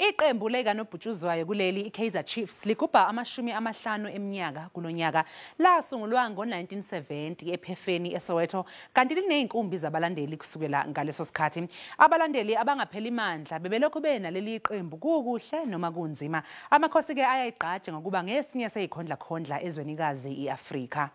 Iqembu likanobhutshuzwayo kuleli iKaizer Chiefs ligubha 50 eminyaka kulonyaka. Lasungulwa ngo-1970 ePhefeni eSoweto, kanti linezinkumbi zabalandeli kusukela ngaleso sikhathi. Abalandeli abangapheli mandla bebelokhu benaleli qembu kukuhle noma kunzima. Amakhosi ke ayayigqaje ngokuba ngesinye seyikhondlakhondla ezwenikazi iAfrika.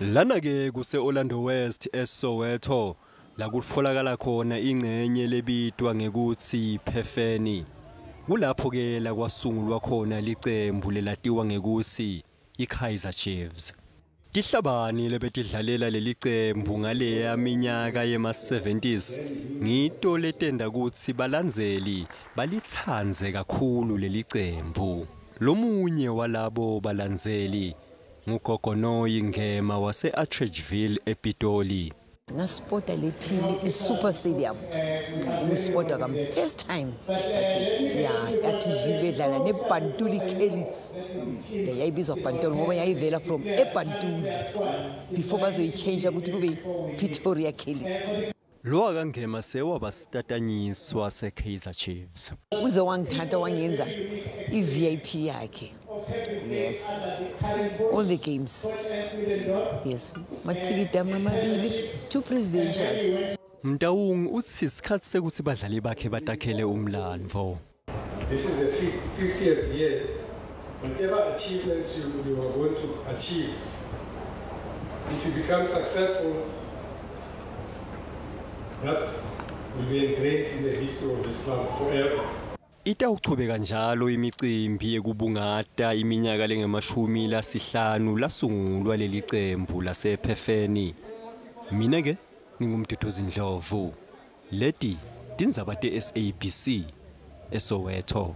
Lana ke kuse Orlando West eSoweto, la kutfolakala khona ingcenye lebitwa ngekutsi Phefeni. Kulapho ke la kwasungulwa khona licembu lelatiwa ngekutsi iKaizer Chiefs. Tihlabani lebetidlalela lelicembu ngaleya minyaka yema-70s ngito letenda kutsi balandzeli balitsandze kakhulu lelicembu. Lomunye walabo balandzeli nguGogonoyi Ngema wase-Atteridgeville ePitoli. Ngasupporta le team e-Super Stadium, ukusupporta kam first time ya Atteridgeville, bedlala neBantuli Callies. Yayibizwa Bantuli ngoba yayivela from eBantuli before bazoyitshentsha ukuthi kube Pretoria Callies. Lo akangema sewabasitatanyiswa se-Kaizer Chiefs. Uze wangithatha wangenza i-VIP yakhe. Yes, all the games, yes, mathikithi ami amabili, two presidentials. Mtawung utsi isikhathi sekuthi badlali bakhe batakhele umlandvo. This is the 50th year. Whatever achievements you are going to achieve, if you become successful, that will be engraved in the history of this club forever. Itawuchubeka njalo imicimbi yekubungata iminyaka lengama-50 lasungulwa leli cembu lasePhefeni. Mina ke nginguMduduzi Ndlovu. Leti tindzaba te-SABC eSoweto.